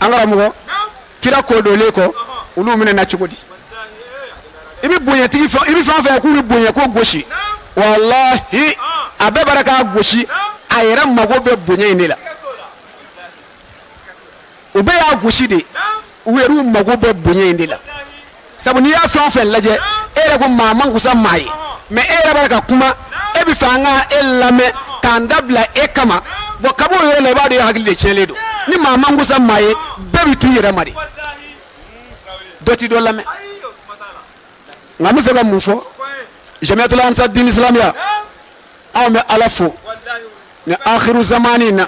An karamɔgɔ, kira ko donlen kɔ, olu minɛna cogo di? I bɛ bonyatigi fɛn, i bɛ fɛn o fɛn k'u bɛ bonya ko gosi, walahi, a bɛɛ bara k'a gosi, a yɛrɛ mago bɛ bonya in de la. U bɛɛ y'a gosi de, u yɛrɛ mago bɛ bonya in de la. Sabu n'i y'a fɛn o fɛn lajɛ, e yɛrɛ ko maa man kusa maa ye, mais e yɛrɛ b'a ka kuma, e bɛ fɛ an ka e lamɛn k'an dabila e kama. Bon, kab'o yɔrɔ la, i b'a dɔn e hakili de tiɲɛlen don. Ni maa man kusa maa ye, bɛɛ bɛ t'u yɛrɛ ma de, dɔ ti dɔ lamɛn. Nka n bɛ fɛ ka mun fɔ? Jamiyatul Ansar Din Islamiya, anw bɛ Ala fo ni akhiru zamani na.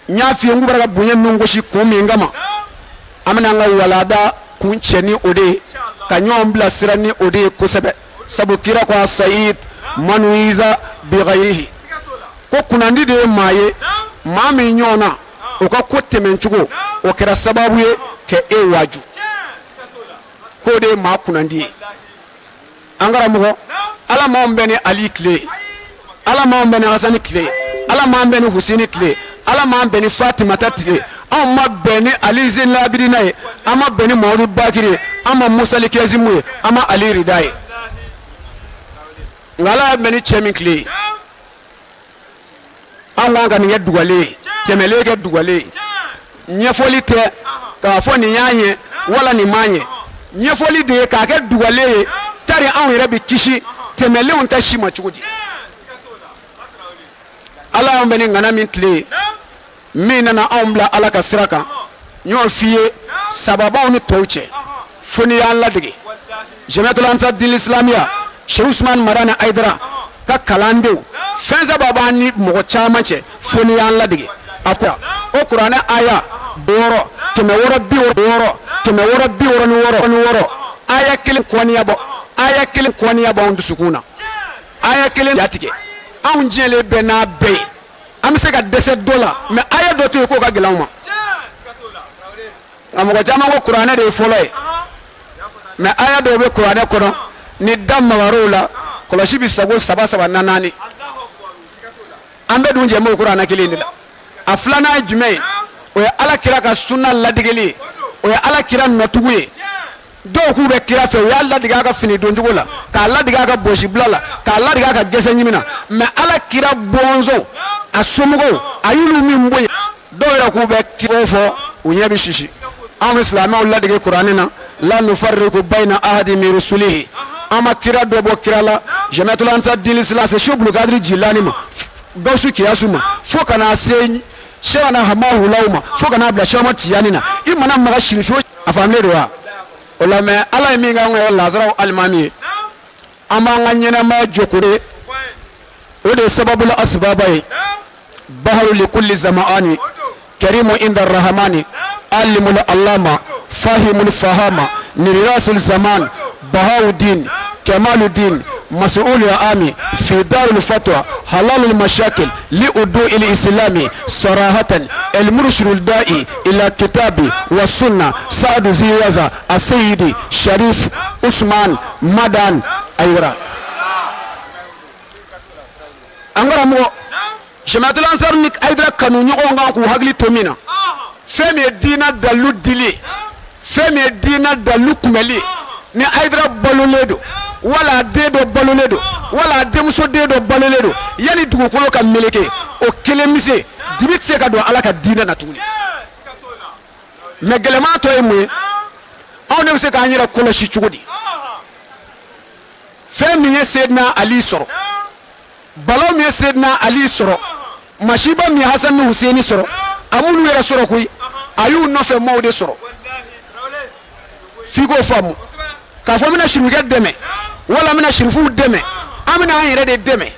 N y'a f'i ye n k'u bɛ ka bonya min gosi kun min kama, an bɛna an ka walada kun cɛ ni o de ye, ka ɲɔgɔn bilasira ni o de ye kosɛbɛ. Sabu kira ko asayid man wiza bi ghayrihi, ko kunnandi de ye maa ye, maa min ɲɔgɔn na o ka ko tɛmɛncogo o kɛra sababu ye ka e waaju, k'o de ye maa kunnandi ye. An karamɔgɔ, Ala m'anw bɛn ni Ali tile ye, Ala m'anw bɛn ni Hasani tile ye, Ala m'an bɛn ni Huseni tile ye, Ala m'an bɛn ni Fatimata tile ye. Anw ma bɛn ni Ali Zenilabidina ye, an ma bɛn ni Mamadu Bakiri ye, an ma Musali Kɛzimu ye, an ma Ali Rida ye. Nka Ala y'a bɛn ni cɛ min tile ye, an kan ka nin kɛ dugalen ye, tɛmɛlen kɛ dugalen ye. Ɲɛfɔli tɛ k'a fɔ nin y'a ɲɛ wala nin m'a ɲɛ, ɲɛfɔli de ye k'a kɛ dugalen ye. Tari anw yɛrɛ bɛ kisi tɛmɛlenw ta si ma cogo di? Ala y'an bɛn ni ŋana min tile ye, min nana anw bila Ala ka sira kan, n y'o f'i ye, sababaw ni tɔw cɛ, fo n'i y'an ladege. Jamiyatul Ansar Din Islamiya, Cheikh Usman Madani Ayidara ka kalandenw, fɛn saba b'an ni mɔgɔ caman cɛ, fo n'i y'an ladege. A ko o kuranɛ aya 6, 660, 666, aya kelen kɔniya bɔ, aya kelen kɔniya b'anw dusukun na, aya kelen jatigɛ. Anw diɲɛlen bɛɛ n'a bɛɛ ye, an bɛ se ka dɛsɛ dɔ la, mais aya dɔ to yen k'o ka gɛlɛn anw ma. Nka mɔgɔ caman ko kuranɛ de ye fɔlɔ ye, mais aya dɔw bɛ kuranɛ kɔnɔ, ni da magar'o la, kɔlɔsi bɛ sago saba saba na naani. An bɛɛ dun jɛ b'o kuranɛ kelen de la. A filanan ye jumɛn ye? O ye Ala kira ka sunna ladegeli ye, o ye Ala kira nɔtugu ye. Dɔw k'u bɛ kira fɛ, u y'a ladege a ka fini doncogo la, k'a ladege a ka bɔsibila la, k'a ladege a ka gɛsɛ ɲimi na, mais Ala kira bɔnsɔn, a somɔgɔw, a y'olu min bonya, dɔw yɛrɛ k'u bɛ kira fɔ, u ɲɛ bɛ sisi. Anw bɛ silamɛw ladege kuranɛ na, la nufarriqu bayna ahadi min rusulihi, an ma kira dɔ bɔ kira la. Jamiyatul Ansar Din Islam, se Seku Bulukadiri Jilani ma, Gawusu Kiyasu ma, fo ka na se Sɛkina Hamahulaw ma, fo ka n'a bila Sɛki Amadu Tijani na. I mana maga sirifi, a faamulen don wa? O la, mais Ala ye min k'an yɛrɛ lazaraw alimami ye, an b'an ka ɲɛnamaya jɔ k'o de, o de ye sababula asibaba ye. Baharu likulli zama'ani karimu inda rahamani alimul alama fahimul fahama nirasul zaman bahauddin kamaluddin mas'ul ya ami fi darul fatwa halalul mashakil li udu il islami sarahatan el murshidul da'i ila kitabi wa sunna sa'adu ziwaza asayidi Sharif Usman Madan Ayidara. An karamɔgɔ, Jamiyatul Ansar ni Ayidara kanu ɲɔgɔn kan k'u hakili to min na, fɛn min ye diina dalu dili ye, fɛn min ye diina dalu kunbɛli ye, ni Ayidara balolen don wala a den dɔ balolen don wala a denmuso den dɔ balolen don, yanni dugukolo ka meleke, o kelen bɛ se, dibi tɛ se ka don Ala ka diinɛ na tuguni. Mais gɛlɛman tɔ ye mun ye? Anw de bɛ se k'an yɛrɛ kɔlɔsi cogo di? Fɛn min ye Seyidina Ali sɔrɔ, balaw min ye Seyidina Ali sɔrɔ, masiba min ye Hasan ni Huseni sɔrɔ, a m'olu yɛrɛ sɔrɔ koyi, a y'u nɔfɛ maaw de sɔrɔ. F'i k'o faamu k'a fɔ n bɛna sirifukɛ dɛmɛ wala n bɛna sirifuw dɛmɛ, an bɛna an yɛrɛ de dɛmɛ,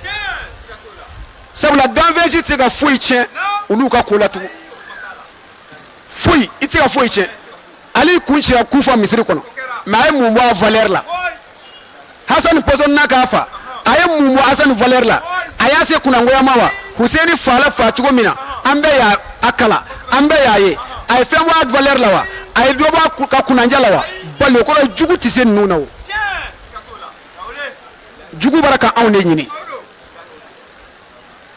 sabula danfɛn si tɛ se ka foyi tiɲɛ olu ka ko la tugun. Foyi i tɛ se ka foyi tiɲɛ. Ali kun cira Kufa misiri kɔnɔ, mais a ye mun bɔ a valeur la? Hasani pɔsɔnina k'a fa, a ye mun bɔ Hasani valeur la? A y'a se kunnangoya ma wa? Huseni faala fa cogo min na, an bɛɛ y'a a kala, an bɛɛ y'a ye. A ye fɛn bɔ a valeur la wa? A ye dɔ bɔ a ka kunnanja la wa? Bali o kɔrɔ, jugu tɛ se ninnu na. O jugu bɔra ka anw de ɲini.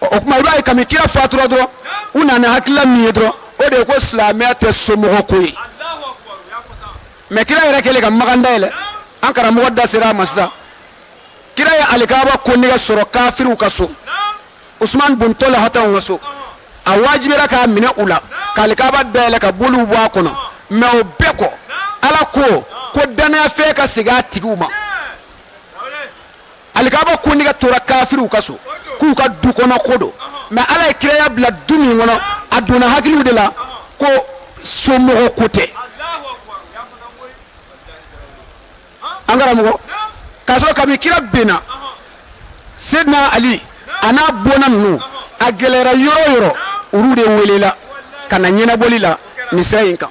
O tuma, i b'a ye, kami kira fatura dɔrɔn, u nana hakilila min ye dɔrɔn, o de ye ko silamɛya tɛ somɔgɔ ko ye. Mɛ kira yɛrɛ kɛlen ka makan dayɛlɛ, an karamɔgɔ da sera a ma sisan, kira ye alikaba konnɛgɛ sɔrɔ kafiriw ka so, Usman bun Tɔlahataw ka so. A wajibira k'a minɛ u la ka alikaba dayɛlɛ ka boliw bɔ a kɔnɔ. Mɛ o bɛɛ kɔ, ala ko ko dannayafɛn ka segin a tigiw ma. Alikaba konnɛgɛ tora kafiriw ka so k'u ka du kɔnɔ ko don, mɛ ala ye kiraya bila du min kɔnɔ, a donna hakiliw de la ko somɔgɔ ko tɛ. An karamɔgɔ, k'a sɔrɔ kabini kira binna, Sedina Ali a n'a bɔnna ninnu, a gɛlɛyara yɔrɔ o yɔrɔ, olu de welela ka na ɲɛnabɔli la nin sira in kan.